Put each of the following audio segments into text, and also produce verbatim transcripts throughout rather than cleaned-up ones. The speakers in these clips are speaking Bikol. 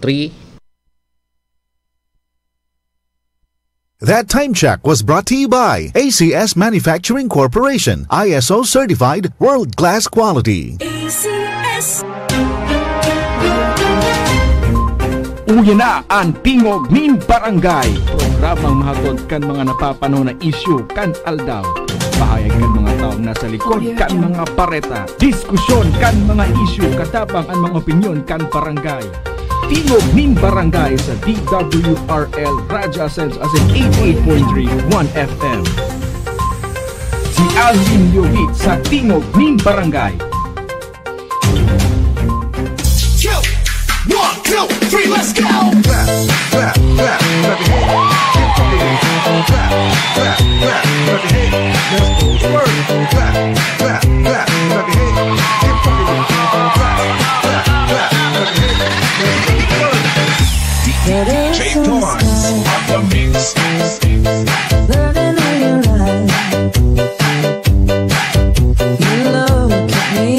three. That time check was brought to you by A C S Manufacturing Corporation, I S O certified, world-class quality. A C S. Uya na an Tingog nin Barangay, programang mahatod kan mga napapanahon na isyu kan aldaw. Pahayag kan mga taong nasa likod kan mga bareta. Diskusyon kan mga isyu, katabang an mga opinyon kan barangay. Tingog nin Barangay sa D W R L Radyo Asenso, asin eighty-eight point three One F M. Si Alvin Yovit sa Tingog nin Barangay. Yo! One, two, three, let's go! Clap, clap, clap, clap your hands. Get funky with it. Clap, clap, clap, clap your hands. Let's go to work. Clap, clap, clap, clap your hands. Get funky with it. Clap, clap, clap, clap your hands. Let's go to work. D J Torrance on the mix. Burning in your eyes. You look at me,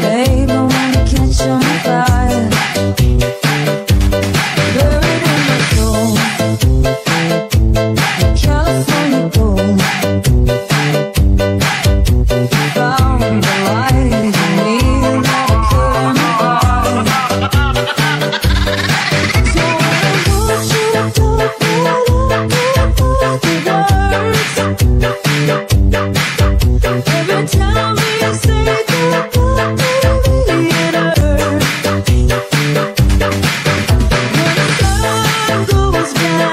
babe, I wanna catch on fire. Buried in my soul, California gold. Found the light in me, let it clear my heart. So I want you to talk, but I can't find the words. Every time we say goodbye, baby, it hurts. When the sun goes down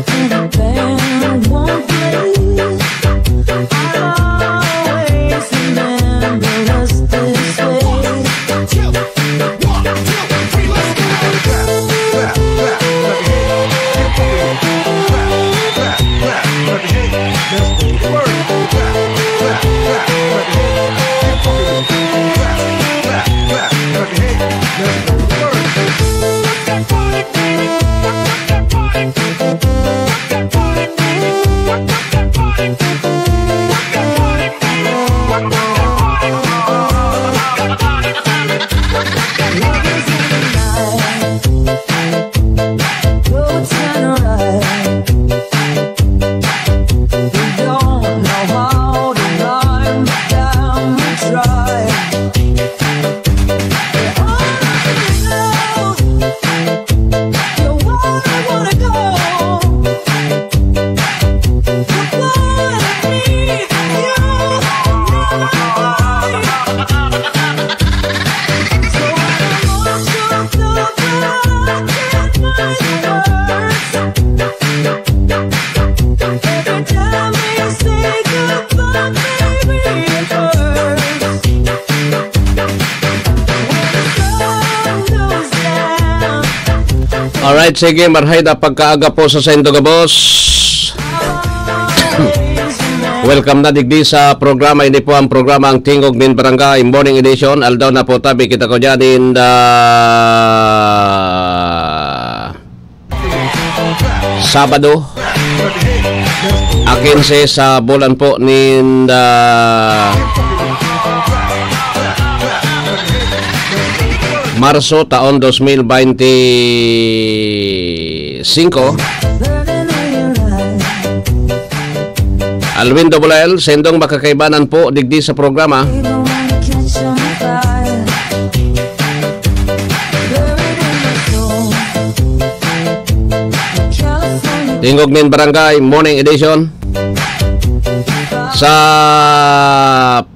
and the band won't play, I'll always remember us this way. Alright, sige, marhay na pagkaaga po sa saindo gabos. Welcome na digdi sa programa. Ini po ang programa, ang Tingog nin Barangay, Morning Edition. Aldaw na po tabi kita ko dyan in the Sabado, a quince sa bulan po nin, ah, Marso, taon dos mil beinti singko. Alwin Dobulel, sendong makakaibanan po digdi sa programa. Tingog nin Barangay Morning Edition. Sa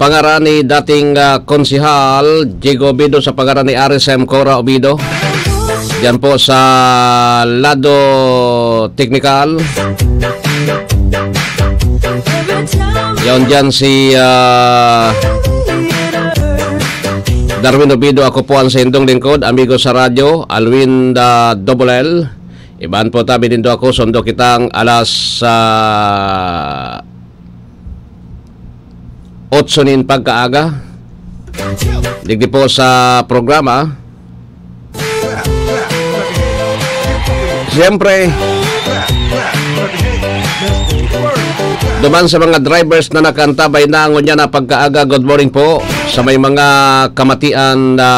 pangaran ni dating, ah, Konsehal Jigo Obido, sa pangaran ni R S M Cora Obido. Diyan po sa lado teknikal. Yaon diyan si, ah, Darwin Obido, ako po ang saindong lingkod, amigo sa radyo, Alwin, ah, Double L. Iban po tabi nindo ako, sundo kitang alas, ah, otso nin pagkaaga. Digdi po sa programa. Siyempre, duman sa mga drivers na nakaantabay na ngunyan na pagkaaga, good morning po. Sa may mga kamatian na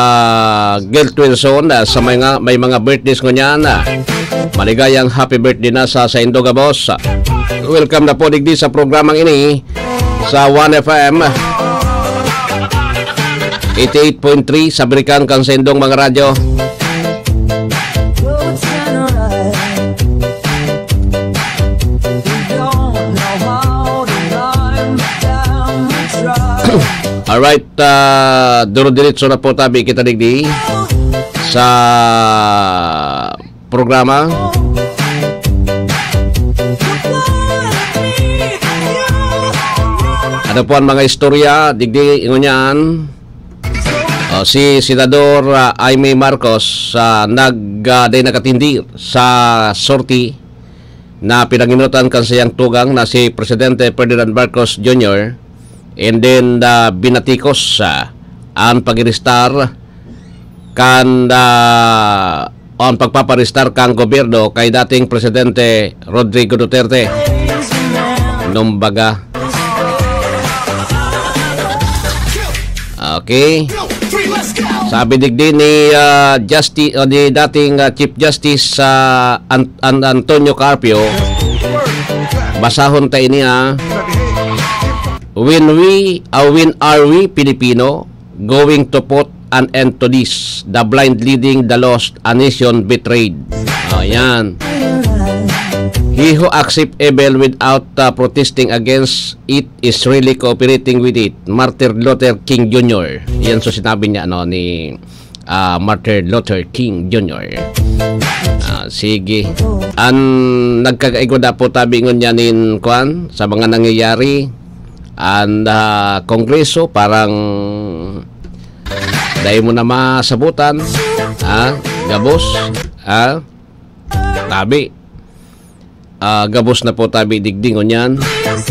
guilt Wilson, ah, sa mga, may mga birthdays ngunyan, ah, maligayang happy birthday na sa, sa Indo gabos. Welcome na po digdi sa programang ini sa One F M eighty-eight point three sa Birikan kan sa Indong mga radyo. Alright, ah, duro-diretso na po tabi kita digdi sa programa. Ano po ang mga istorya digdi ngunyan? Oh, si Senador, ah, Imee Marcos, ah, nag, ah, day nakatindir sa sorti na pinanginotan kan sayang tugang na si Presidente Ferdinand Marcos Junior, and then, ah, binatikos, ah, an pag-arestar kan, ah, o an pagpaparestar kan gobyerno kay dating Presidente Rodrigo Duterte. Numbaga. Okay. Sabi digdi ni, ah, Justi-, o ni dating, ah, Chief Justice, ah, An-, An-, Antonio Carpio, basahon ta ini, ah. When we, ah, when are we Filipino going to put an end to this? The blind leading the lost, a nation betrayed. Oh, yan. He who accept evil without, uh, protesting against it is really cooperating with it. Martin Luther King Junior. Yan so sinabi niya, ano, ni, ah, Martin Luther King Junior. Ah, sige. An nagkakaigwa na po tabi ngunyan nin kwan sa mga nangyayari. An, ah, Kongreso parang dai mo na masabutan, ha? Gabos, ha? Tabi. Ah, gabos na po tabi digdi ngunyan.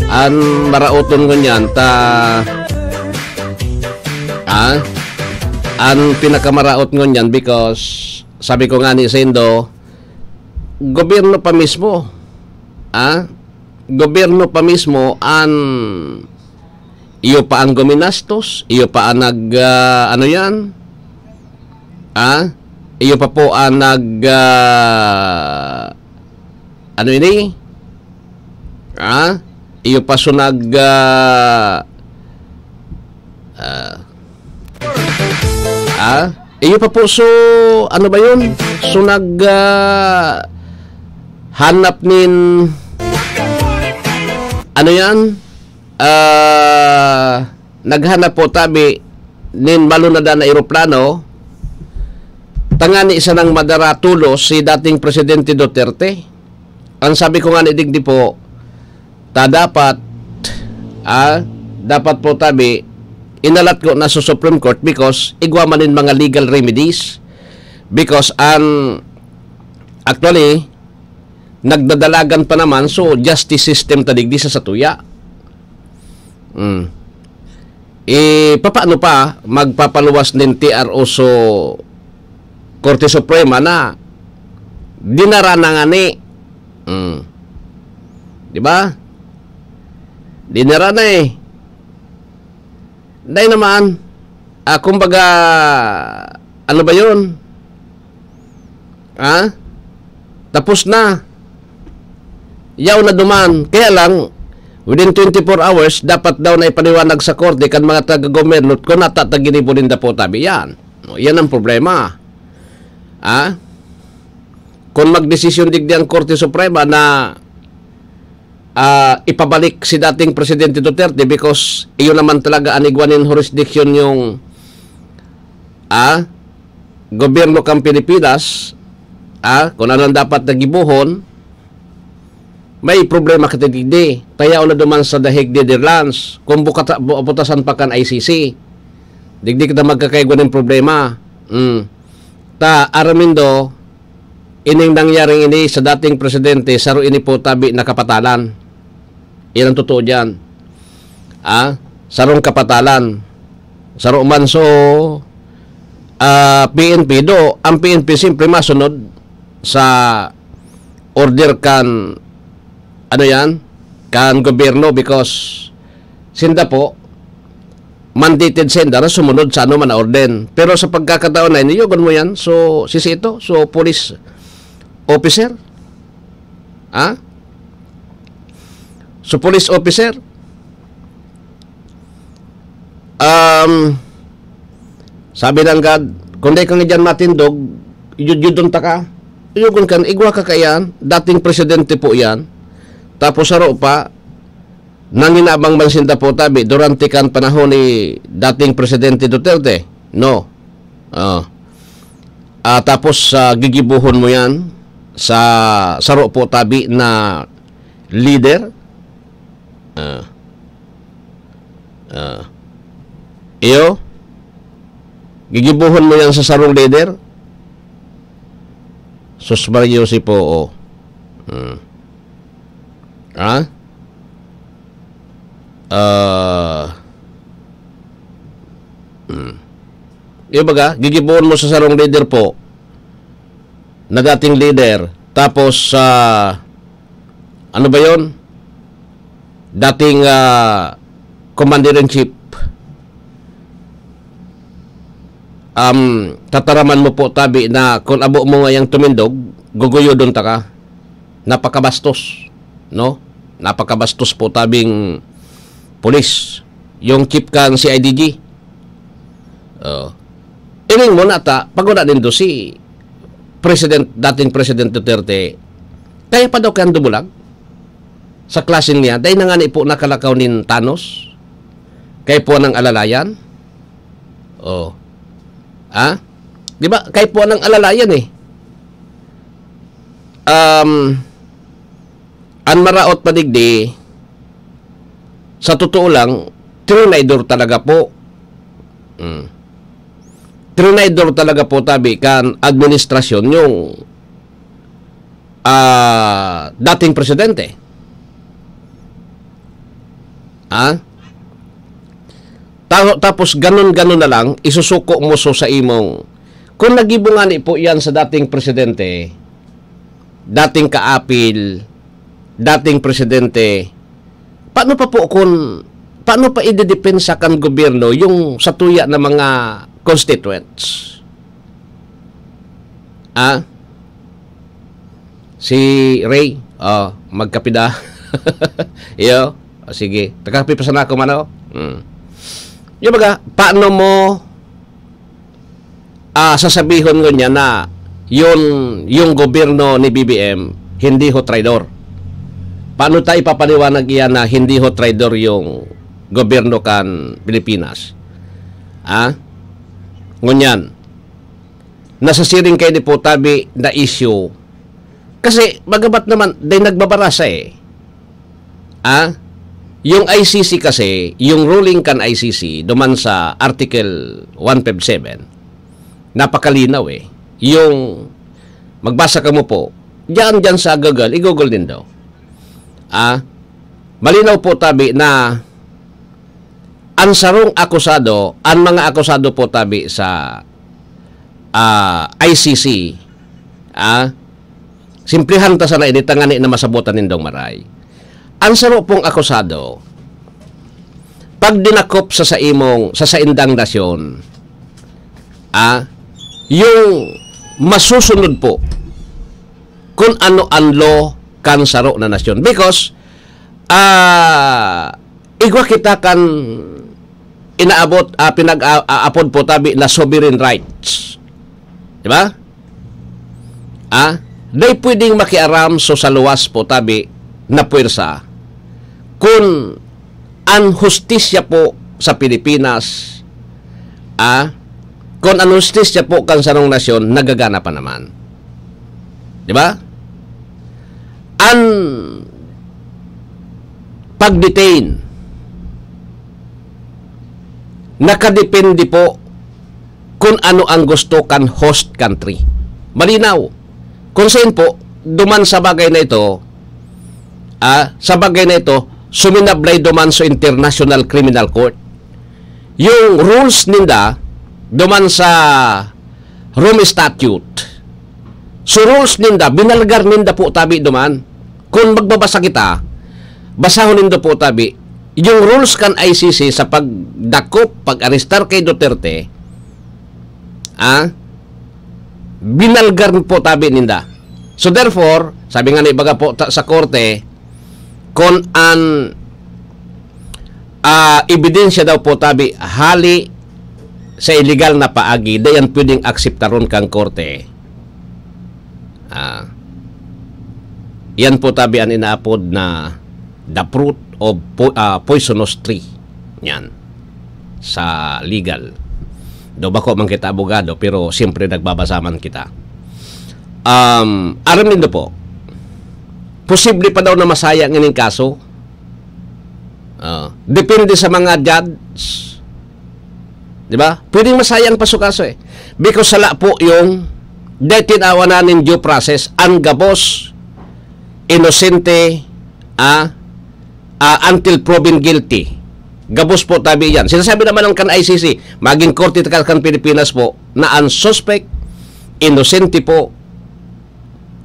An maraoton ngunyan ta, ah, an pinakamaraot ngunyan because sabi ko nga ni Sendo, gobyerno pa mismo, ah, gobyerno pa mismo an iyo pa ang guminastos, iyo pa ang nag, ah, ano yan? Ah? Iyo pa po ang nag, ah, ano ini? Ah? Iyo pa so nag, ah, ah, ah? Iyo pa po so, ano ba yun? So nag, ah, hanap nin, ano yan? Ah, naghanap po tabi nin malunadan na eroplano, tangani sanang madara tolos si dating Presidente Duterte. Ang sabi ko nga ni digdi po, ta dapat, ah, dapat po tabi, inalat ko na sa Supreme Court because igwa man nin mga legal remedies. Because an, actually, nagdadalagan pa naman, so justice system ta digdi sa satuya. Mm. Eh, papaano pa magpapaluwas nin T R O so Korte Suprema na dinara na ngani? Mm. Di ba? Dinara na eh. Dai naman. Ah, kumbaga, ano ba yun? Ha? Tapos na. Yaw na duman. Kaya lang, within twenty-four hours, dapat daw na ipaliwanag sa korte kan mga taga-gobyerno kung nata ta ginibo ninda po tabi yan. O, yan ang problema. Ha? Kung magdesisyon digdi ang Korte Suprema na, ah, ipabalik si dating Presidente Duterte because iyon naman talaga ang igwa nin jurisdiction yung, ah, gobyerno kan Pilipinas, ah, kung ano ang dapat na gibohon, may problema ka digdi. Tayaw na duman sa The Hague, Netherlands, kung bukata-, bu-, butasan pa kan I C C. Digdi kita magkakaigwa nin problema. Mm. Ta, aramindo, ining nangyaring ini sa dating presidente, saro ini po tabi na kapatalan. Yan ang totoo diyan. Ah, sarong kapatalan. Saro man so, ah, P N P, do, ang P N P siyempre masunod sa order kan, ano yan, kan gobyerno because sinda po, mandated sa inda na sumunod sa anoman na orden. Pero sa pagkakataon na ini, yugon mo yan. So, sisi ito? So, police officer? Ha? So, police officer? Um, sabi ng God, "Kung di ka nga dyan matindog, yudyudon ta ka." Yugon kan, igwa ka kaiyan, dating presidente po yan. Tapos saro pa, nanginabang man sinda po tabi, durante kan panahon ni dating Presidente Duterte. No. Ah. Ah, tapos, ah, gigibuhon mo yan sa saro po tabi na leader. Ah. Ah. Iyo, gigibuhon mo yan sa sarong leader. Sus Maria Jose po, oh. Hmm. Ha? Ah. Hmm. Yung baga, gigibuhon mo sa sarong leader po, na dating leader, tapos, ah, ano ba yon? Dating, ah, commander-in-chief. Um, tataraman mo po tabi na kung abo mo ngayang tumindog, guguyodon ta ka. Napakabastos, no? Napakabastos po tabing pulis. Yung chief kan C I D G. Oh. Ining mo na ta, pag wala nindo si President, dating President Duterte, kaya pa daw kayang dumulag sa klaseng niya. Dahil na nga ni po nakalakaw nin Thanos. Kaya po nang alalayan. Oh. Ha? Di ba? Kaya po nang alalayan eh. Um, an maraot pa digdi, sa totoo lang, trinaydor talaga po. Mm. Trinaydor talaga po tabi kan administrasyon yung, ah, dating presidente. Ha? Ta-, tapos ganun-ganun na lang, isusuko mo so sa imong, kung nagibo ngani po yan sa dating presidente, dating kaapil, dating presidente, paano pa po kung, paano pa idedepensa kan gobyerno yung satuya na mga constituents? Ah? Si Ray, oh, magkape da. Iyo, oh, sige. Takape pa sana ako, mano. Hmm. Yung baga, paano mo, ah, sasabihon ngunyan na yun, yung gobyerno ni B B M, hindi ho traidor? Paano tayo ipapaliwanag iyan na hindi ho traidor yung gobyerno kan Pilipinas? Ah? Ngunyan, nasasiring kayo ni po tabi na issue. Kasi magabat naman, dahil nagbabarasa eh. Ah? Yung I C C kasi, yung ruling kan I C C, duman sa Article one fifty-seven, napakalinaw eh. Yung, magbasa ka mo po, diyan, diyan sa Google, i-Google nindo. Ah? Malinaw po tabi na ang sarong akusado, ang mga akusado po tabi sa, ah, I C C, ah, simplihan ta sana ini tangani na masabotan nindong maray. Ang saro pong akusado, pag dinakop sa saimong, sa saindang nasyon, ah, yung masusunod po kung ano ang law kan saro na nasyon. Because, ah, igwa kita kan inaabot, ah, pinag-a-, a-, apod po tabi na sovereign rights. Di ba? Ah, dai pwedeng makiaram so sa luwas po tabi na puwersa kun an hustisya po sa Pilipinas, ah, kun an hustisya po kan sarong nasyon nagagana pa naman. Di ba? An pag-detain, nakadepende po kun ano ang gusto kan host country. Malinaw. Kung sain po, duman sa bagay na ito, ah, sa bagay na ito, suminablay duman sa International Criminal Court. Yung rules ninda, duman sa Rome Statute. So rules ninda, binalgar ninda po tabi duman. Kung magbabasa kita, basahon nindo po tabi, yung rules kan I C C sa pagdakop, pag-arestar kay Duterte, ah, binalgar po tabi ninda. So therefore, sabi nga ni baga po ta-, sa korte, kung an, ah, ebidensya daw po tabi hali sa illegal na paagi, di yan pwedeng akseptaron kang korte. Ah, yan po tabi an inaapod na the fruit of po-, ah, poisonous tree. Yan. Sa legal. Do bako man kita abogado, pero siyempre nagbabasa man kita. Um, aram nindo po, posible pa daw na masayang ining kaso. Ah, depende sa mga judge. Di ba? Pwedeng masayang pa su kaso eh. Because sala po yung dai tinawan na nin due process, ang gabos, inosente, ah, ah, until proven guilty. Gabos po tabi yan. Sinasabi naman ng kan I C C, maging korte ta kan Pilipinas po, na ang suspect, inosente po,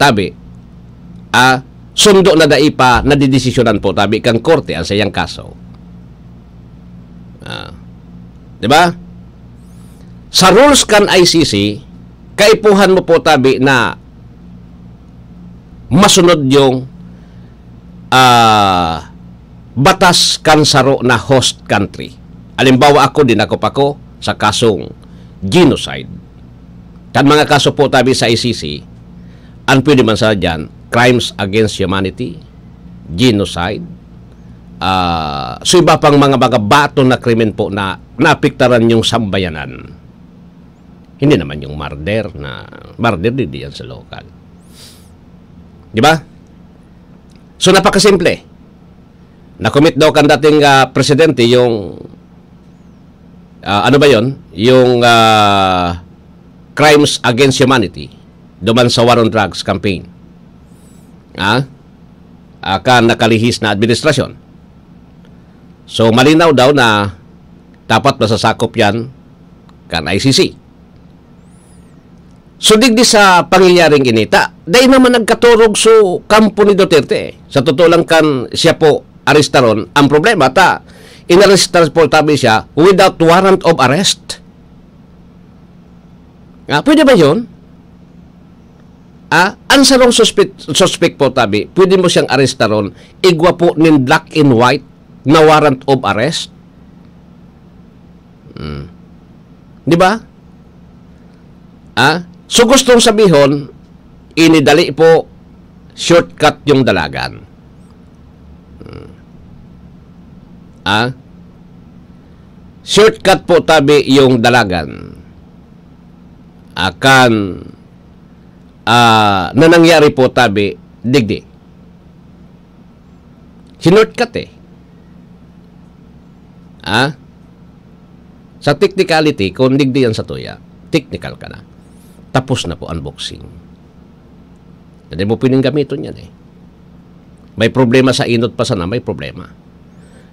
tabi, ah, sundo na dai pa nadidesisyonan po, tabi, kang korte ang sayang kaso. Ah, di ba? Sa rules kan I C C, kaipuhan mo po, tabi, na masunod yung, ah, batas kan saro na host country. Halimbawa, ako, dinakop ako sa kasong genocide. Kan mga kaso po, tabi, sa I C C, ang pwede man sa dyan, crimes against humanity, genocide, ah, so iba pang mga, mga bato na krimen po na naapektaran yung sambayanan. Hindi naman yung murder na, murder di, di yan sa local. Di ba? So, napakasimple. Nakumit daw kan dating, ah, presidente yung, ah, ano ba yon? Yung, ah, crimes against humanity duman sa war on drugs campaign. Ah? Ah, kan nakalihis na administrasyon. So, malinaw daw na dapat masasakop yan kan I C C. So, digdi sa pangyayaring ini, ta, dai naman nagkaturog so kampo ni Duterte eh. Sa totoo lang kan siya po arestaron, ang problema, ta, inarestar po tabi siya without warrant of arrest. Ah, pwede ba yun? Ah, ang sarong suspect, suspect po tabi, pwede mo siyang arestaron, igwa po nin black and white na warrant of arrest. Hmm. Di ba? Ah? So, gustong sabihon, inidali po, shortcut yung dalagan. Hmm. Ah? Shortcut po tabi yung dalagan. Akan, ah, na nangyari po tabi, digdi. Shortcut eh. Ah? Sa technicality, kung digdi yan sa tuya, technical ka na. Tapos na po ang boxing. Hindi mo pwedeng gamiton yan eh. May problema sa inot pa sana, may problema.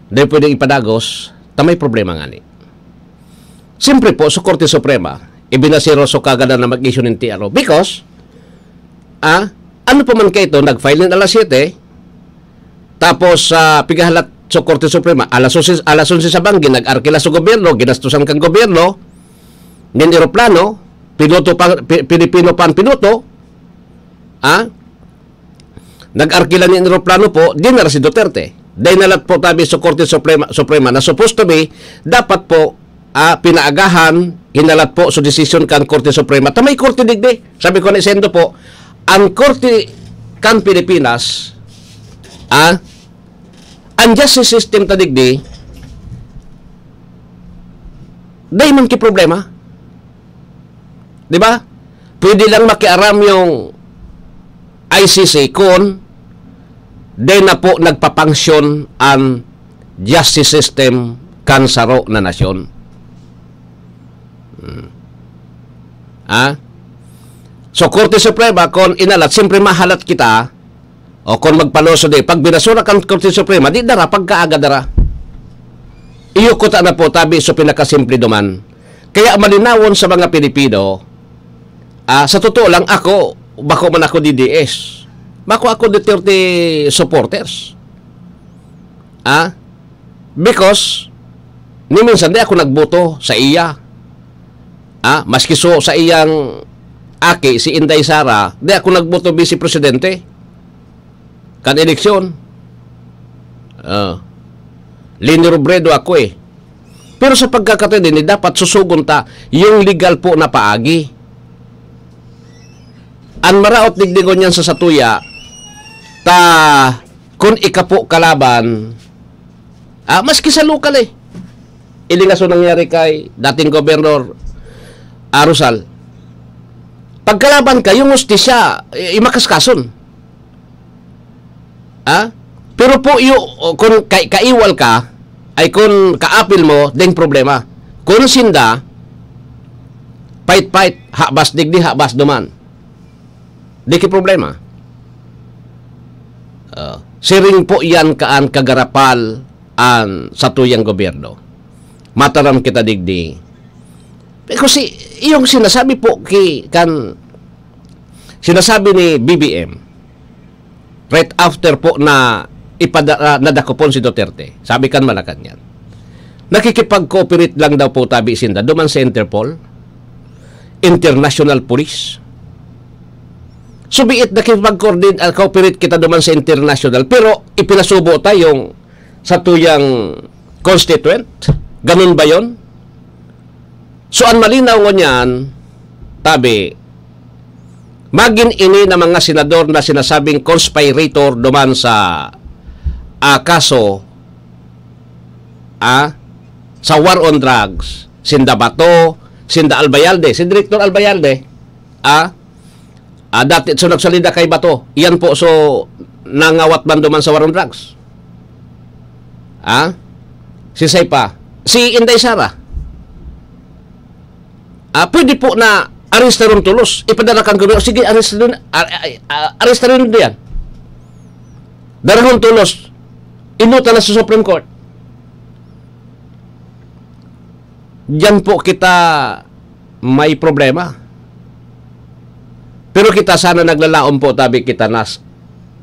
Hindi pwedeng ipadagos, ta may problema nga ni. Siyempre po, sa Korte Suprema, ibinasero sa kagada na mag-issue ng T R O. Because, ah, ano pa man kaito, nag-file nin alas siyete, tapos, ah, pigahalat sa Korte Suprema, alas onse, alas onse sa banggi, nag-arkila sa gobyerno, ginastusan kang gobyerno, nin eroplano, piloto pa, Pi-, Pilipino pa ang piloto, ah, nag-arkila nin eroplano po, dinara si Duterte. Dahil nalat po tabi sa Korte Suprema, Suprema na supposed to be, dapat po, ah, pinaagahan, hinalat po sa desisyon kan Korte Suprema. Ta may Korte digdi. Sabi ko na isendo po, ang Korte kan Pilipinas, ah, ang justice system ta digdi, dai man ki problema. Di ba? Pwede lang makiaram yung I C C kung di na po nagpapangsyon ang justice system kan saro na nasyon. Hmm. Ha? So, Korte Suprema, kung inalat, siyempre mahalat kita, o kung magpalusod eh, pag binasura kan Korte Suprema, di dara, pagkaaga dara. Iyo kuta na po, tabi so pinakasimple duman. Kaya malinawon sa mga Pilipino, ah, sa totoo lang, ako, bako man ako D D S. Bako ako Duterte supporters. Ah? Because, ni minsan, di ako nagboto sa iya. Ah, maski so, sa iyang aki, si Inday Sara, di ako nagboto Vice Presidente. Kan eleksyon. Ah, Leni Robredo ako eh. Pero sa pagkakataon din, eh, dapat susugon ta yung legal po na paagi. Ang maraot digdi ngunyan sa satuya, ta, kun ika po kalaban, ah, maski sa lokal eh. Ilingaso nangyari kay dating Gobernador, ah, Rosal. Pagkalaban ka, yung hustisya, i-, imakaskason. Ha? Pero po, yu-, kun kay, kaiwal ka, ay kun kaapil mo, ding problema. Kun sinda, pait-pait, habas digdi, habas duman. Di ki problema. Ah, siring po yan kaan kagarapal an satuyang gobyerno. Mataram kita digdi. Kasi yung sinasabi po ki, kan, sinasabi ni B B M, right after po na ipada-, ah, nadakopon si Duterte, sabi kan Malacañang, nakikipag-cooperate lang daw po tabi sinda duman sa Interpol, International Police. Subiit nakipag-coordin-, ah, cooperate kita duman sa international, pero ipinasubo ta yung satuyang constituent. Ganun ba yon? So, ang malinaw ngunyan, tabi, magin ini na mga senador na sinasabing conspirator duman sa, ah, kaso, ah, sa war on drugs, sinda Bato, sinda Albayalde, si Director Albayalde, ah, ah, dati, so, nagsalida kay Bato. Iyan po, so, nangawat man duman sa war on drugs. Ah? Si Saipa. Si Inday Sara. Ah, pwede po na arestaron tolos. Ipadara kan gobyerno. Sige, arestaron, ar-, ar-, ar-, arestaron diyan. Darahon tolos. Inuta na sa Supreme Court. Diyan po kita may problema. Pero kita sana naglalaom po, tabi kita nas-,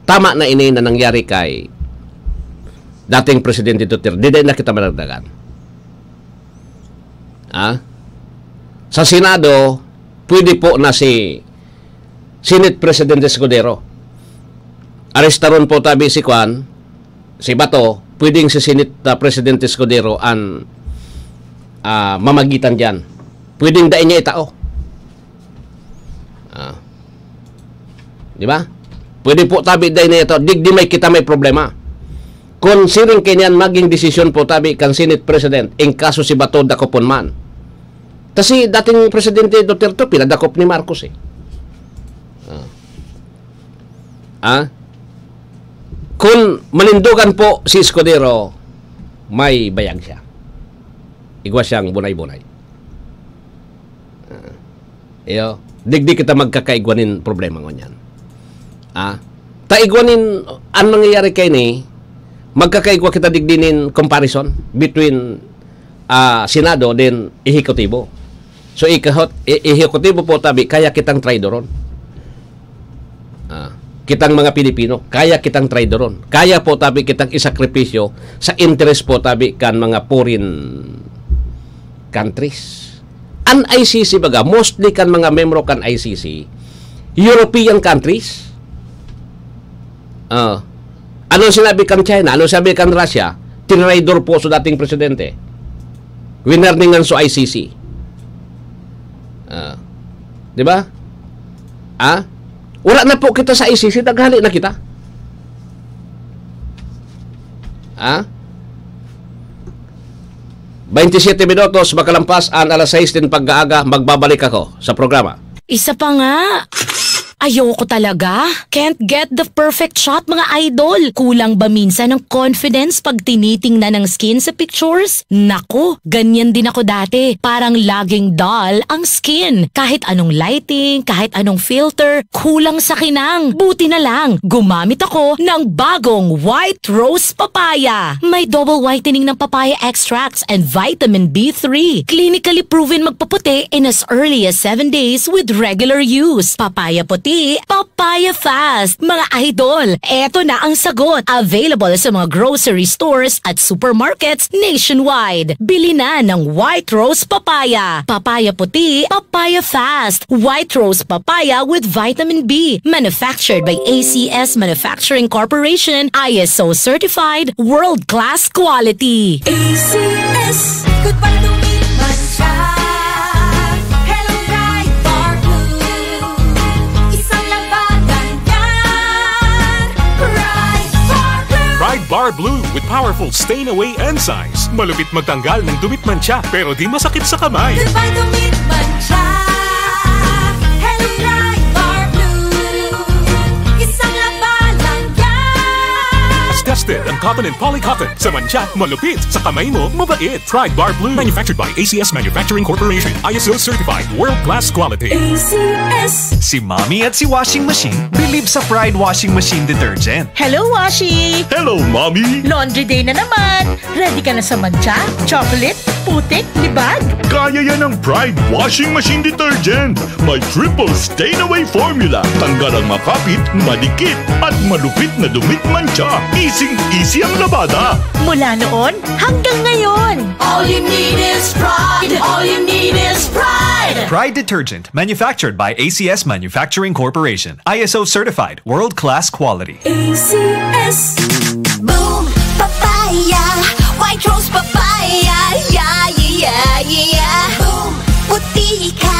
tama na ini na nangyari kay dating Presidente Duterte. Di, di na kita madagdagan. Ah? Sa Senado, pwede po na si Senate President Escudero. Arestaron po tabi si Kwan, si Bato, pwedeng si Senate, ah, President Escudero an, ah, mamagitan diyan. Pwedeng dai niya itao. Ah. Di ba? Pwede po tabi dai niya itao. Digdi may kita may problema. Kung siring kaniyan maging desisyon po tabi kan Senate President, in kaso si Bato dakopon man. Kasi dating Presidente Duterte, pinadakop ni Marcos eh. Ah. Ah? Kung manindogan po si Escudero, may bayag siya. Igwa siyang bunay-bunay. Ah. Iyo, digdi kita magkakaigwa nin problema ngunyan. Ah? Ta igwa nin, an mangyayari kaini, magkakaigwa kita digdi nin comparison between, ah, Senado then Ehekutibo. So, ikahot-, e-, Ehekutibo po tabi, kaya kitang traidoron. Ah, kitang mga Pilipino, kaya kitang traidoron. Kaya po tabi kitang isakripisyo sa interes po tabi kan mga foreign countries. An I C C baga, mostly kan mga membro kan I C C, European countries. Ah, ano sinabi kan China? Ano sabi kan Russia? Tinaydor po sa dating presidente. Winarningan sa I C C. Ah, di ba? Ah? Wala na po kita sa I C C, naghali na kita. Ah? Twenty-seven minutos, makalampas an alas sais nin pag-aaga, magbabalik ako sa programa. Isa pa nga. Ayoko talaga. Can't get the perfect shot, mga idol. Kulang ba minsan ang confidence pag tinitingnan ang skin sa pictures? Naku, ganyan din ako dati. Parang laging dull ang skin. Kahit anong lighting, kahit anong filter, kulang sa kinang. Buti na lang, gumamit ako ng bagong White Rose Papaya. May double whitening ng papaya extracts and vitamin B three. Clinically proven magpaputi in as early as seven days with regular use. Papaya puti, Papaya Fast, mga idol. Eto na ang sagot. Available sa mga grocery stores at supermarkets nationwide. Bili na ng White Rose Papaya, Papaya Puti, Papaya Fast, White Rose Papaya with Vitamin B. Manufactured by A C S Manufacturing Corporation, I S O certified, world-class quality. A C S. Goodbye to meat mancha. Hello, Pride Bar Blue. Isang labanan yan. Pride Bar Blue. Pride Bar Blue with powerful stain away enzymes. Malupit magtanggal ng dumi at mancha, pero di masakit sa kamay. Goodbye to meat mancha. Hello, Pride Bar Blue. Isang labanan yan. Tested ang cotton and poly cotton. Sa mancha, malupit. Sa kamay mo, mabait. Pride Bar Blue. Manufactured by A C S Manufacturing Corporation. I S O certified. World class quality. A C S. Si Mommy at si Washing Machine believe sa Pride Washing Machine Detergent. Hello, Washi! Hello, Mommy! Laundry day na naman! Ready ka na sa mancha, chocolate, putik, libag? Kaya yan ng Pride Washing Machine Detergent. May triple stain away formula. Tanggal ang makapit, madikit, at malupit na dumi at mancha. Easy-easy ang labada. Mula noon hanggang ngayon. All you need is Pride. All you need is Pride. Pride Detergent, manufactured by A C S Manufacturing Corporation. I S O certified, world-class quality. A C S. Boom! Papaya! White Rose Papaya! Yeah, yeah, yeah, yeah, yeah! Boom! Puti ka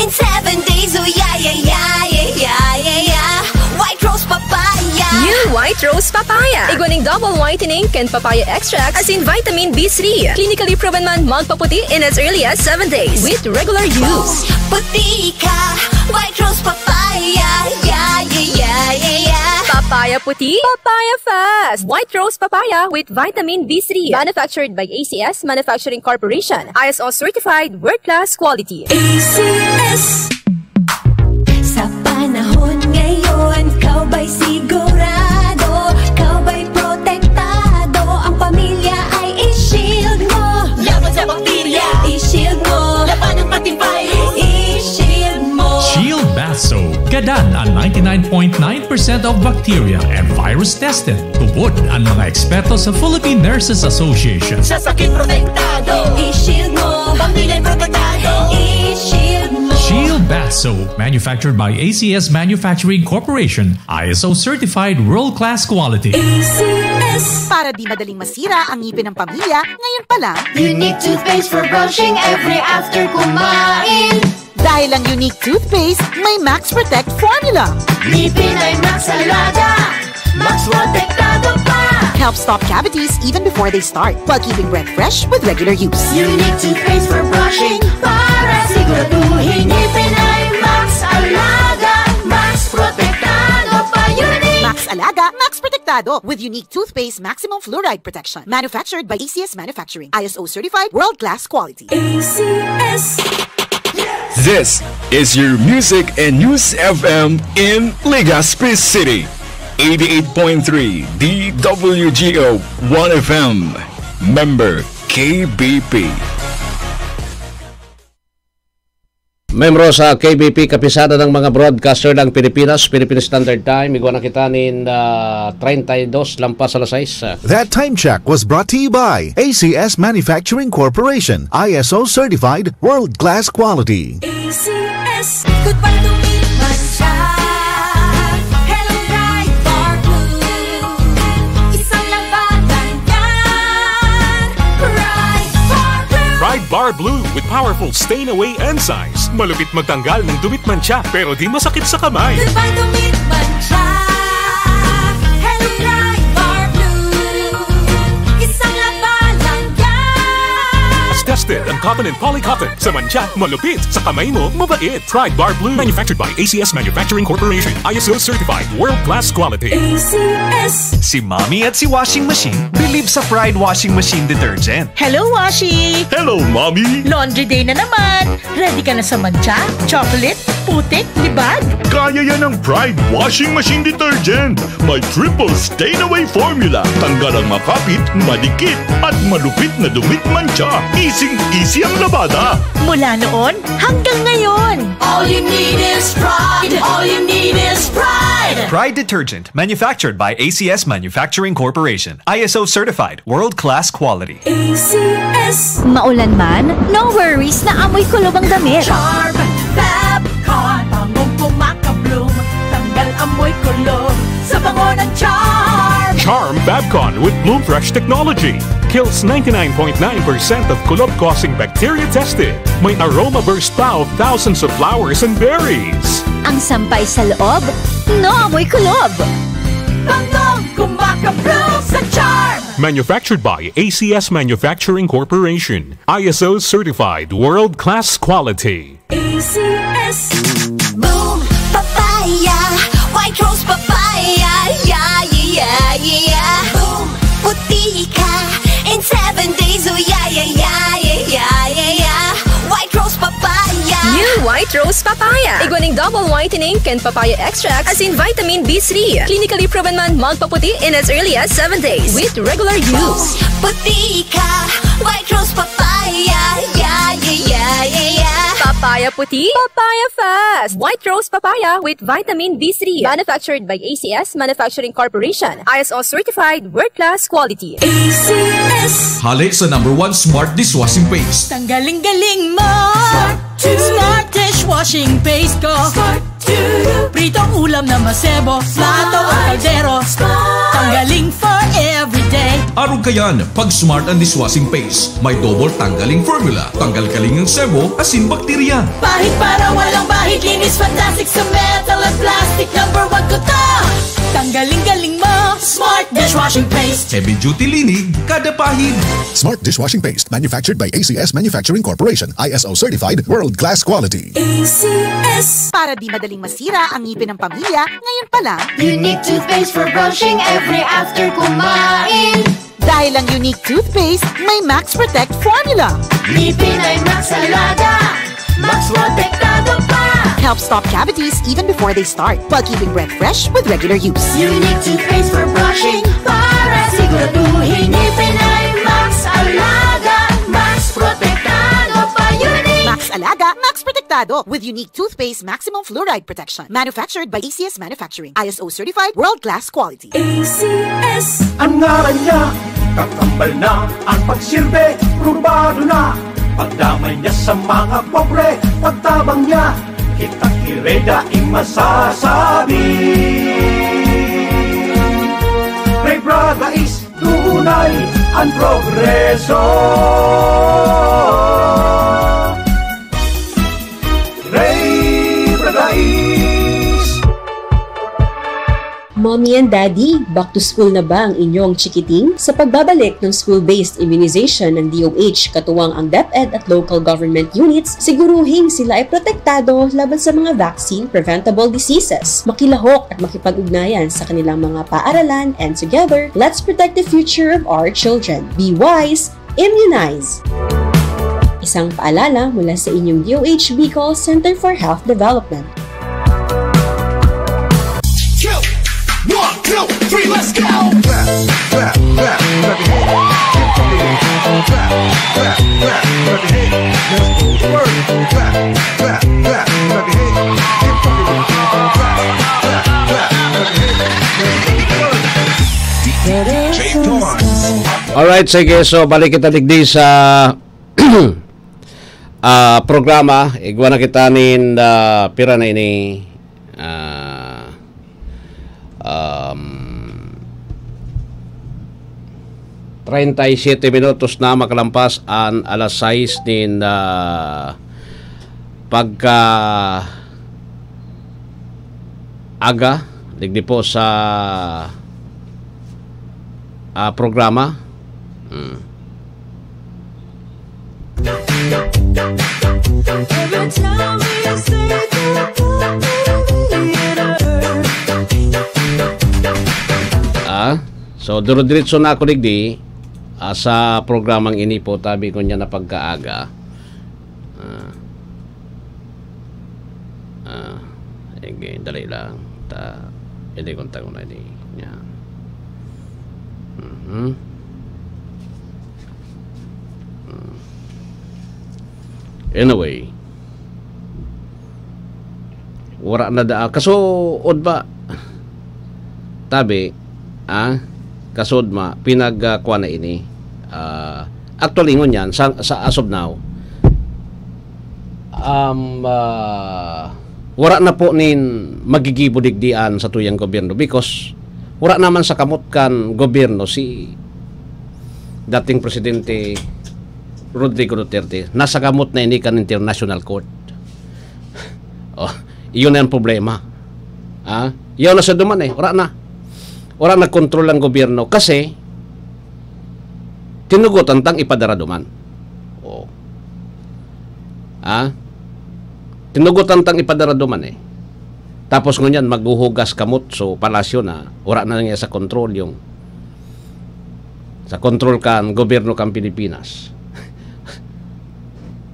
in seven days! Oh, yeah, yeah, yeah, yeah, yeah, yeah, yeah! White Rose Papaya! New White Rose Papaya. Igwa ning double whitening kan papaya extract asin vitamin B three. Clinically proven man magpaputi in as early as seven days with regular use. Puti ka! White Rose Papaya! Yeah, yeah, yeah, yeah, yeah! Papaya puti, papaya fast! White Rose Papaya with vitamin B three. Manufactured by A C S Manufacturing Corporation. I S O certified, world-class quality. A C S. Sa panahon ngayon, ikaw ba'y sigurado? Ikaw ba'y protektado? Ang pamilya ay i-shield mo. Laban sa bakterya, i-shield mo. Labanan pati virus, i-shield mo. Shield Bath Soap. Gadan ang ninety-nine point nine percent of bacteria and virus tested. Tubod ang mga eksperto sa Philippine Nurses Association. Sa sakit protektado, i-shield mo. Pamilya protektado, i-shield mo. Shield Bath Soap, manufactured by A C S Manufacturing Corporation, I S O certified world-class quality. A C S. Para di madaling masira ang ngipin ng pamilya, ngayon pa lang. Unique toothpaste for brushing every after kumain. Dahil ang Unique Toothpaste may Max Protect Formula. Ngipin ay Max Alaga, Max Protektado pa. Help stop cavities even before they start, while keeping breath fresh with regular use. Unique Toothpaste for brushing para siguraduhin ngipin ay Max Alaga, Max Protektado pa. Unique. Max Alaga, Max Protektado with Unique Toothpaste Maximum Fluoride Protection. Manufactured by A C S Manufacturing. I S O certified, world-class quality. A C S. This is your Music and News F M in Legazpi City. Eighty-eight point three D W G O One F M. Member K B P. Membro sa K B P, Kapisanan ng mga Broadcaster ng Pilipinas, Philippine Standard Time. Igwa na kita nin, ah, treinta y dos lampas alas sais. That time check was brought to you by A C S Manufacturing Corporation, I S O certified, world-class quality. A C S, goodbye to meat mancha. Hello, Pride Bar Blue. Isang labanan yan. Pride Bar Blue. Pride Bar Blue with powerful stain away enzymes. Malupit magtanggal ng dumi at mancha, pero di masakit sa kamay. Goodbye to meat mancha. Hello, Pride Bar Blue. Isang labanan yan. Tested ang cotton and poly cotton. Sa mancha, malupit. Sa kamay mo, mabait. Pride Bar Blue. Manufactured by A C S Manufacturing Corporation. I S O certified. World class quality. A C S. Si Mommy at si Washing Machine believe sa Pride Washing Machine Detergent. Hello, Washi! Hello, Mommy! Laundry day na naman! Ready ka na sa mancha, chocolate, putik, libag? Kaya yan ng Pride Washing Machine Detergent. May triple stain away formula. Tanggal ang makapit, madikit, at malupit na dumi at mancha. Easy, easy Yang labada. Mula noon hanggang ngayon. All you need is pride. All you need is pride. Pride detergent, manufactured by A C S Manufacturing Corporation. I S O certified, world-class quality. A C S. Maulan man, no worries na amoy kulob ang damit. Charm Fab Con. Bangong kumakabloom. Tanggal amoy kulob sa bango ng Charm. Charm Fabcon with Bloom Fresh technology kills ninety-nine point nine percent of kulob-causing bacteria tested. May aroma burst pa of thousands of flowers and berries. Ang sampay sa loob, no amoy kulob. Bangong kumakabloom sa Charm. Manufactured by A C S Manufacturing Corporation. I S O certified world-class quality. A C S. Boom Papaya. White Rose Papaya. Yeah, yeah, yeah, yeah. Boom. Puti ka in seven days. Oh, yeah, yeah, yeah, yeah, yeah, yeah. White Rose Papaya. New White Rose Papaya. Igwa ning double whitening kan papaya extract asin vitamin B three. Clinically proven man magpaputi in as early as seven days with regular use. Puti ka. White Rose Papaya. Yeah, yeah, yeah, yeah, yeah. Papaya puti, papaya fast. White Rose Papaya with vitamin B three. Manufactured by A C S Manufacturing Corporation. I S O certified, world-class quality. A C S. Hale sa number one smart dishwashing paste. Tanggaling-galing mo. Smart dishwashing paste ko. Smart Pritong ulam na masebo. Plato o kaldero. Tanggaling for everyday. Arog kayan, pag smart ang dishwashing paste. May double tanggaling formula. Tanggal kaling ang sebo, asin bakterya. Pahid para walang bahid. Linis fantastic sa metal at plastic. Number one ko to. Tanggaling-galing mo. Smart dishwashing paste. Heavy duty linig, kada pahid. Smart dishwashing paste, manufactured by A C S Manufacturing Corporation, I S O certified, world-class quality. A C S. Para di madaling masira ang ngipin ng pamilya, ngayon pa lang. Unique toothpaste for brushing every after kumain. Dahil ang Unique Toothpaste may Max Protect Formula. Ngipin ay Max Alaga. Max Protektado pa. Helps stop cavities even before they start, while keeping breath fresh with regular use. Unique toothpaste for brushing para siguraduhin ngipin ay Max Alaga. Max Protektado pa. Unique. Max Alaga, Max Protektado with Unique Toothpaste Maximum Fluoride Protection. Manufactured by A C S Manufacturing. I S O certified, world-class quality. A C S. Ang ngaran niya, kakambal na ang pagsirbe, probado na. Pagdamay niya sa mga pobre, pagtabang niya, kitang hireda in masasabi. Ray Braga is tunay ang progreso. Ray Braga is Mommy and Daddy, back to school na ba ang inyong chikiting? Sa pagbabalik ng school-based immunization ng D O H, katuwang ang DepEd at local government units, siguruhing sila ay protektado laban sa mga vaccine-preventable diseases. Makilahok at makipag-ugnayan sa kanilang mga paaralan, and together, let's protect the future of our children. Be wise, immunize! Isang paalala mula sa inyong D O H Bicol Center for Health Development. Two, one, two, three, let's go! Clap, clap, clap, clap your hands. Keep fucking with it. Clap, clap, clap, clap your hands. Let's go to work. Clap, clap, clap, clap your hands. Keep fucking with it. Clap, clap, clap, clap your hands. Let's go to work. D J Thomas. Alright, sige. So, balik kita digdi sa ah, programa. Igwa na kita nin, ah, pira na ini, ah, um, treinta y siete minutos na makalampas an alas sais nin, ah, pagka aga, digdi po sa, ah, programa. Hmm. Ah, so, duro-diretso na ako digdi, ah, sa programang ini po, tabi ko niya na pagkaaga. Ah. Ah, sige, dali lang. Ta, hindi kong tango na ini. Yan. Mhm. Hmm. Anyway, wala na da, kaso, od ba, tabi, ah, kasod ma, pinag, ah, kuha na ini. Ah, actually, ngunyan, sa, sa as of now, um, ah, wala na po nin magigibo digdian sa tuyang gobyerno because wala naman sa kamot kan gobyerno si dating Presidente Rodrigo Duterte. Nasa kamot na ini kan International Court. Oh, iyon na ang problema. Ah, iyon na sa duman eh. Wala na. Wala na kontrol ang gobyerno kasi tinugot ang tang ipadara duman. Oh. Ah? Tinugot ang tang ipadara duman eh. Tapos ngunyan, maghuhugas kamot so palasyo na wala na niya sa kontrol yung sa kontrol kan gobyerno kan Pilipinas.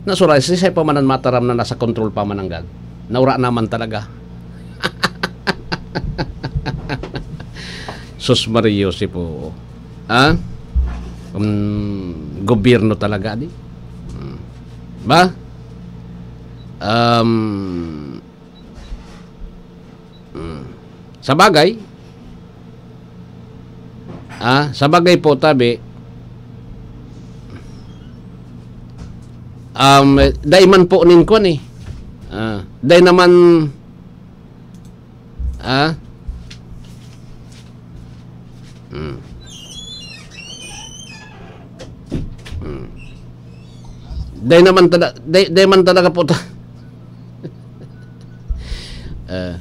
Nasura, si Sai pa man ang mataram na nasa kontrol pa man ang gad. Naura naman talaga. Sus Mario, si po. Ah? Um, gobyerno talaga, di? Hmm. Ba? Um, hmm. Sa bagay, ah, sa bagay po, tabi, um, dai man po nin kwan eh. Ah, dai naman, ah, hmm. Hmm. Dai naman tada-, dai, dai man talaga po ta-, Ah.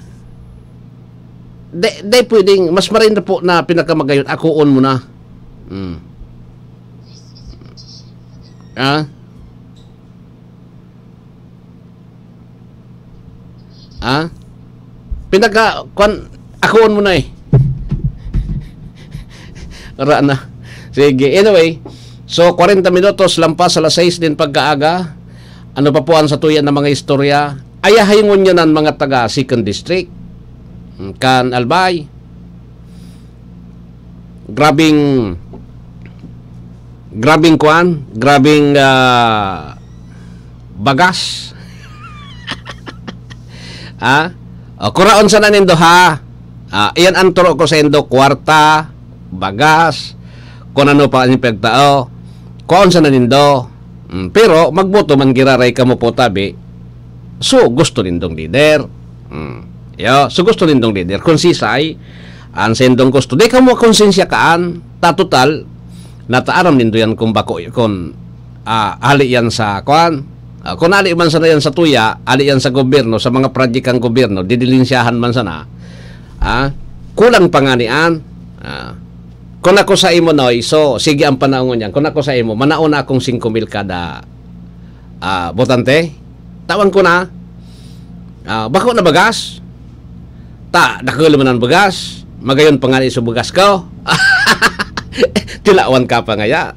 Di, di pwedeng, mas maray na po na pinakamagayon, akoon mo na. Hmm. Ah? Ah? Pinaka, kwan, akoon mo na eh. Ara na. Sige, anyway. So, kwarenta minutos lampas alas sais nin pagkaaga. Ano pa po ang satuya na mga istorya? Ayahay ngunyan an mga taga Second District, kan Albay. Grabing, grabing kwan, grabing, ah, bagas. Ha? O, kuraon sana nindo, ha? Ah, iyan ang turo ko saindo, kwarta, bagas, kung ano pa ang pagtao. Kuhaon sana nindo. Mm, pero magboto man giraray kamo po, tabi. So, gusto nindong leader. Mm. Yo, so gusto nindong leader. Kung sisay, ang sendong gusto. Di kamo konsensya kaan, ta total, nataaram nindo yan kung bako, kung, ah, hali yan sa, kwan. Ah, kung hali man sana yan sa tuya, hali yan sa gobyerno, sa mga project ng gobyerno, didilinsyahan man sana. Ah, kulang pa nga niyan. Ah, kung ako sa imo, Noy, so, sige ang panahon niyan. Kung ako sa imo, manaon na akong singko mil kada, ah, botante. Tawan ko na. Ah, bako na bagas. Ta, dakul man ang bagas. Magayon pa nga ni sa bagas ko. Tilawan ka pa ngaya.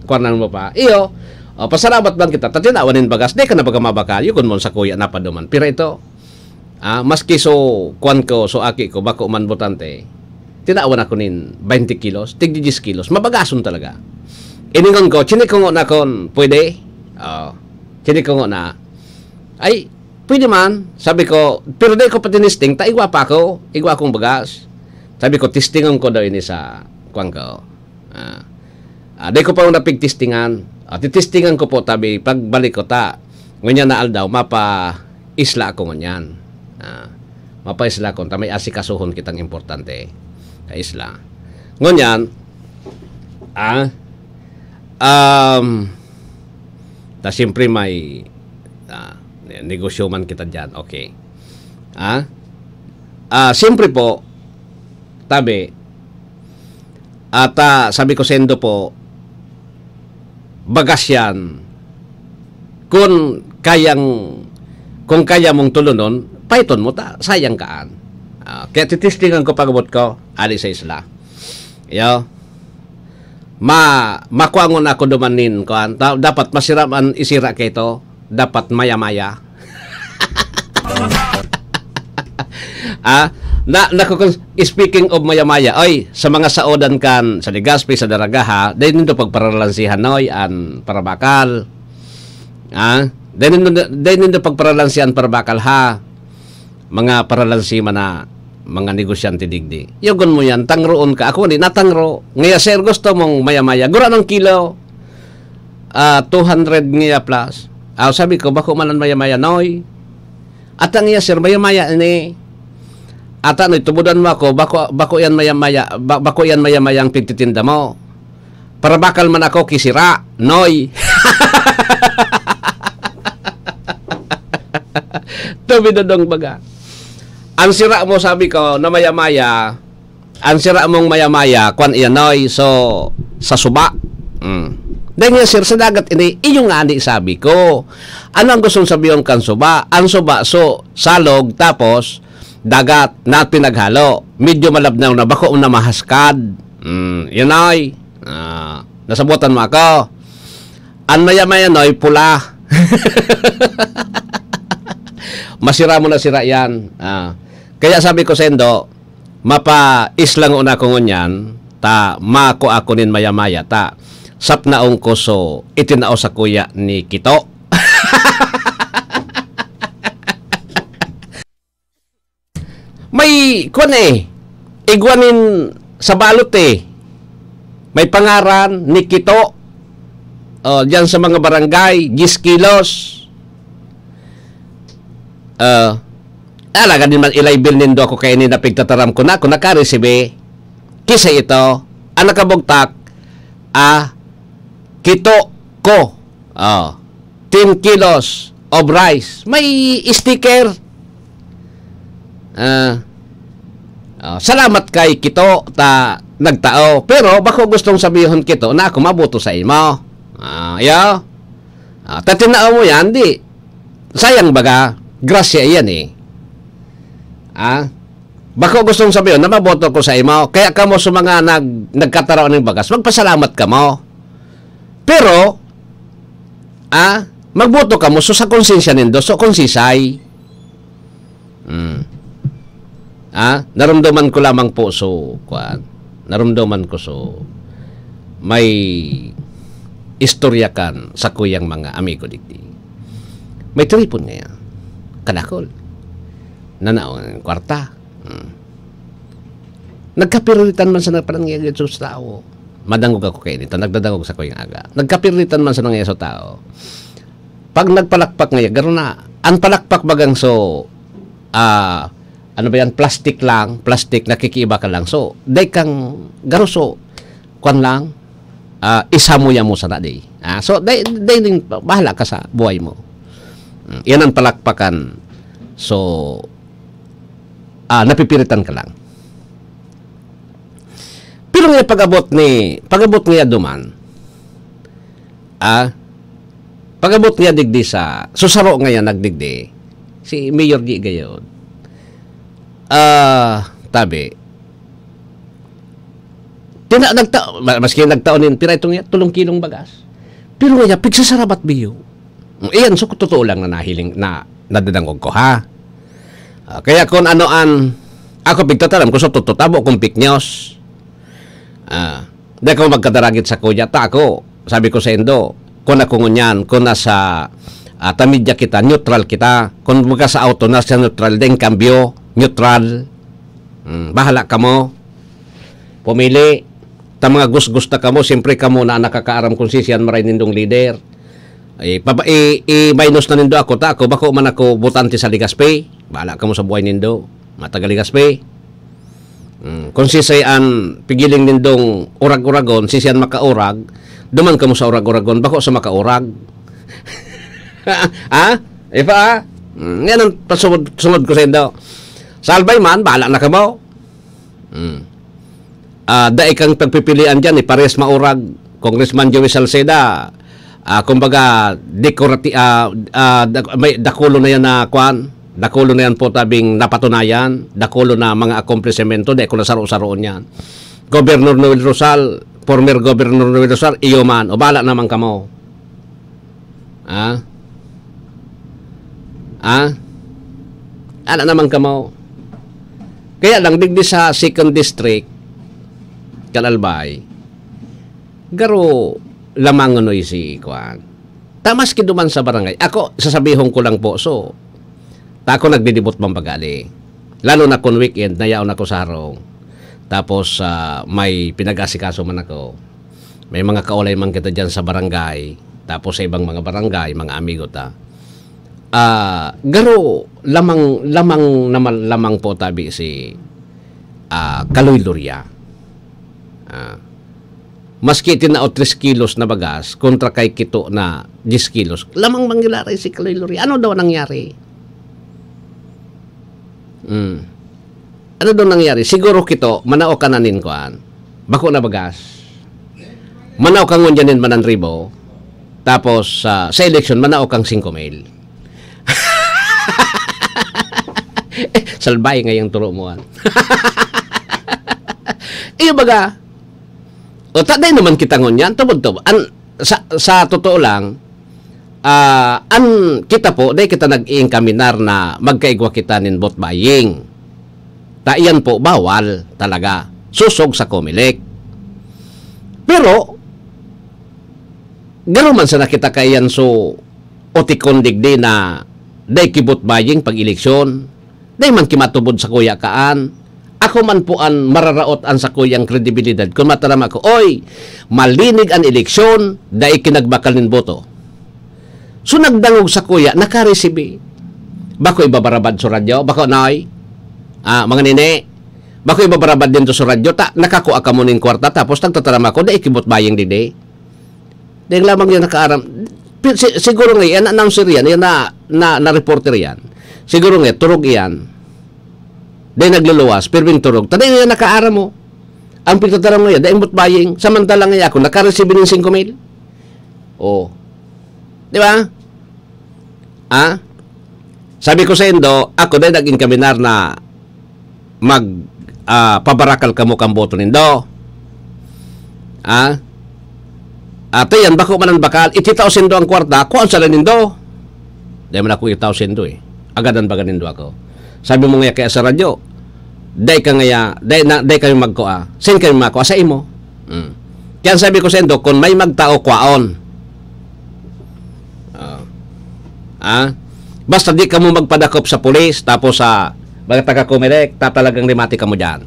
Kuwanan mo pa. Iyo, oh, pasalamat lang kita. Ta tilawan nin bagas. Di ka na baga mabakal. Yun mo sa kuya na paduman. Pero ito, ah, maski so, kwan ko, so aki ko, bako man botante. Tinawan ako nin twenty kilos, tig diyes kilos. Mabagason talaga. Iningon ko, chinikungo na kon pwede. Oh, chinikungo na. Ay, pwede man. Sabi ko, pero di ko pa tinisting, ta igwa pa ako, igwa akong bagas. Sabi ko, testingon ko daw ini sa, kwan ko. Ah, ah, di ko pa napigtistingan. Ah, titistingan ko po, tabi, pagbalik ko ta. Ngunyan na aldaw, mapa isla ako ngunyan. Ah, mapa isla ko, ta may asikasuhon kitang importante sa isla. Ngunyan, ah, um, ta siyempre may, ah, negosyo man kita dyan, okay. Ah, ah, siyempre po, tabi, at, ah, sabi ko sendo po, bagas yan. Kung kayang, kung kaya mong tulunon, paiton mo ta, sayang kaan. Ah, kaya titistingan ko pag-abot ko, ali sa isla. Yo. Ma, makuangon ako duman nin, kuan, ta-, dapat masiram an isira kay to, dapat maya-maya. Ah, na, nakukun-, speaking of maya-maya, oy, sa mga saodan kan, sa Legazpi, sa Daraga, ha, dahil nito pagparalansihan, oy, an parabakal. Ah, Dai nindo, dai nindo pagparalansian, parabakal, ha? Mga paralansi man na mga negosyante digdi. Yogon mo yan, tangroon ka. Ako, di natangro. Ngaya, sir, gusto mong maya-maya. Gura ng kilo, ah, two hundred ngaya plus. Ah, sabi ko, bako man ang maya-maya, noy. At ang iya, sir, maya-maya ini. At ano, itubudan mo ako, bako, bako yan maya-maya, ba-, bako yan maya-maya ang pigtitinda mo. Parabakal man ako, kisira, noy. Tumidodong baga. Ang sira mo, sabi ko, na maya-maya, ang sira mong maya-maya, kwan iyan, noy. So, sa suba. Mm. Dahil nga, sir, sa dagat, ini, iyo nga, ani, sabi ko. Ano ang gustong sabihin kan suba? Ang suba, so, salog, tapos, dagat na pinaghalo. Medyo malabnaw na, bako na mahaskad. Mm, yun, noy. Ah, nasabutan mo ako. Ang maya-maya, noy, pula. Masira mo na sira yan. Ah. Kaya sabi ko saindo, mapa-islango na ako ngunyan, ta mako ako nin maya-maya, ta sapnaong ko so itinao sakuya ni Kito. May, kwan eh, igwa nin sa balot eh. May pangaran ni Kito. Oh, diyan sa mga barangay, diyes kilos. Ah, talaga din man, ilay bill nindo ako kay ini na pigtataram ko na, kung nakaresibi. Kisa ito, ang nakabugtak, ah, Kito ko. Oh, ten kilos of rice. May sticker. Ah, ah, salamat kay Kito ta nagtao. Pero bako gustong sabihon, Kito, na ako maboto sa imo. Ah, yo. Ah, ta tinao mo yan, di. Sayang baga, grasya iyan eh. Ah, bako gustong sabihon na maboto ko sa imo. Kaya kamo sa mga nag-, nagkataraw ning bagas, magpasalamat kamo. Pero, ah, magboto kamo so sa konsensya nindo, so konsisay. Mm. Ah, narumduman ko lamang po so, kwan, narumduman ko so may istorya kan sakuyang mga amigo digdi. May tiripon ngaya. Kadakol. Nanaon ang kwarta. Mm. Nagkapiriritan man sana palan ngaya sa tawo. Madangog ako kay nito, nagdadangog sa kuyang aga. Nagkapiriritan man sana ngaya sa tawo. Pag nagpalakpak ngaya, garo na, ang palakpak bagang so, ah, ano ba yan, plastic lang, plastic, nakikiiba ka lang. So, dai kang garo, so, kwan lang, ah, isa mo yan mo sana, di. Ah, so, dai, dai ning, bahala ka sa buhay mo. Mm, yan ang palakpakan. So, ah, napipiritan ka lang. Pero nga pag-abot ni, pag-abot niya duman, ah, pag-abot niya digdi sa, susaro nga yan nagdigdi, si Mayor G gayod. Ah, tabi, tina-, nagta-, ma-, maski nagtaon nin, pira itong yan, tulong kilong bagas. Pero nga niya, pigsasarabat biyo. Iyan, so, totoo lang na nahiling, na nadadangog ko, ha? Ah, kaya kung ano an, ako pigtataram ko sa totoo, tabo kung fake news. Ah, di ako magkadaragit sa kuya, ta ako, sabi ko sa indo, kung ako ngunyan, kung nasa, ah, ta media kita, neutral kita. Kung baga sa auto, nasa neutral din, kambyo, neutral. Hmm, bahala kamo. Pumili. Ta mga gusgusta kamo, siyempre kamo na nakakaaram kung si siyan maray nindong leader. Eh, papa-, i-, i-minus na nindo ako, ta ako, bako man ako botante sa Legazpi. Bahala kamo sa buhay nindo, mga taga Legazpi. Hmm, kung si siyan pigiling nindong urag-uragon, si siyan makaurag, duman kamo sa urag-uragon, bako sa makaurag. Ha? Ipa, ha? Hmm, yan ang pasungod, sungod ko sa indo. Sa Albay man, bahala na kamo. Hmm. Ah, dai kang pagpipilian diyan, eh, pares maurag. Congressman Joey Salceda, ah, kumbaga, dekorati-, ah, ah, dak-, may dakulo na yan na, kwan, dakulo na yan po tabing napatunayan, dakulo na mga akomplisimento, dai ko na saro-saroon yan. Governor Noel Rosal, former Governor Noel Rosal, iyo man, o bala naman kamo. Ah? Ah? Ala naman kamo. Kaya lang, digdi sa second district, Kalalbay, garo lamangon oy si, kuwan, Ta maski duman sa barangay, ako, sasabihon ko lang po, so, ta ako nagdidibot man baga, di. Lalo na kun weekend, nayaon ako sa harong. Tapos, ah, may pinag-asikaso man ako. May mga kaulay man kita diyan sa barangay. Tapos sa ibang mga barangay, mga amigo ta. Ah, garo, lamang, lamang naman, lamang po tabi si, ah, Kaloy Loria. Ah, maski tinao tres kilos na bagas kontra kay kito na diyes kilos, lamang mangilaray si Kaloy Loria. Ano daw nangyari? Hmm. Ano daw nangyari? Siguro kito, manao ka na nin kuan. Bako na bagas. Manao ka ngunyan nin manan ribo. Tapos, ah, sa eleksyon, manao kang singko mil. Eh, salbay nga yung turo mo, ah. Iyo baga, o, ta, dai naman kita ngunyan, tubod-tubod. An, sa, sa totoo lang, ah, an kita po, dai kita nag-iingkaminar na magkaigwa kita nin vote buying. Ta iyan po, bawal talaga. Sosog sa Comelec. Pero, garo man sana kita kaiyan so otikon digdi na dai ki vote buying pag eleksyon. Dai man ki matubod sakuya kaan. Ako man po an mararaot an sakuyang kredibilidad kun mataram ako, "Oy, malinig an eleksyon, dai ki nagbakal nin boto." So, nagdangog sakuya, nakaresibi. Bako ibabarabad sa radyo, bako, Noy? Ah, mga nini, bako ibabarabad dito sa radyo, ta nakakua kamo nin kwarta, tapos nagtataram ako, dai ki vote buying digdi. Dai lamang yan nakaaram. Pi-, si-, siguro nga, yan announcer yan, yan na, na, na reporter yan. Siguro nga, turog iyan. Dai nagluluwas, pirming turog. Ta dai yan nakaaram mo. Ang pigtataram nga yan, dai vote buying. Samantala nga ako, nakaresibi nin singko mil. Oh. Di ba? Ah? Sabi ko sa indo, ako dai nag-inkaminar na mag, ah, pabarakal kamo kan boto nindo. Ah? Ate yan, bako man an bakal, ititao sindo ang kwarta, kuhaan sa nindo. Dai man ako itao sindo eh. Agadan baga nindo ako. Sabi mo nga kaya sa radyo, dai ka ngaya, dai, na, dai kami magkua. Saan kami makua? Sa imo. Mm. Kaya sabi ko sa indo, kung may magtao, kwaon. Ah. Ah? Basta di kamo magpadakop sa pulis, tapos sa mga taga Comelec, tatalagang rimati kamo dyan.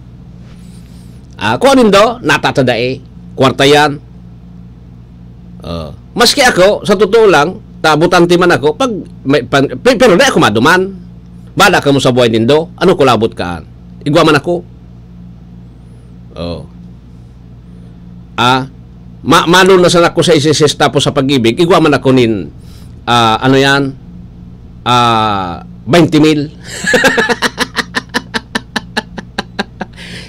Ah, kung nindo, natatadae, kwarta yan. Oh. Maski ako, sa totoo lang, ta botante man ako, pag may, pan, pe-, pero di ako maduman. Bala kamo sa buhay nindo, ano ko labot kaan? Igwa man ako. Oh. Ah, ma-, malo na sana ako sa S S S tapos sa Pag-ibig, igwa man ako nin, ah, ano yan? Ah, twenty mil.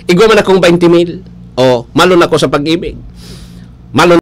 Igwa man akong twenty mil. Oh, malo na ako sa Pag-ibig. Malo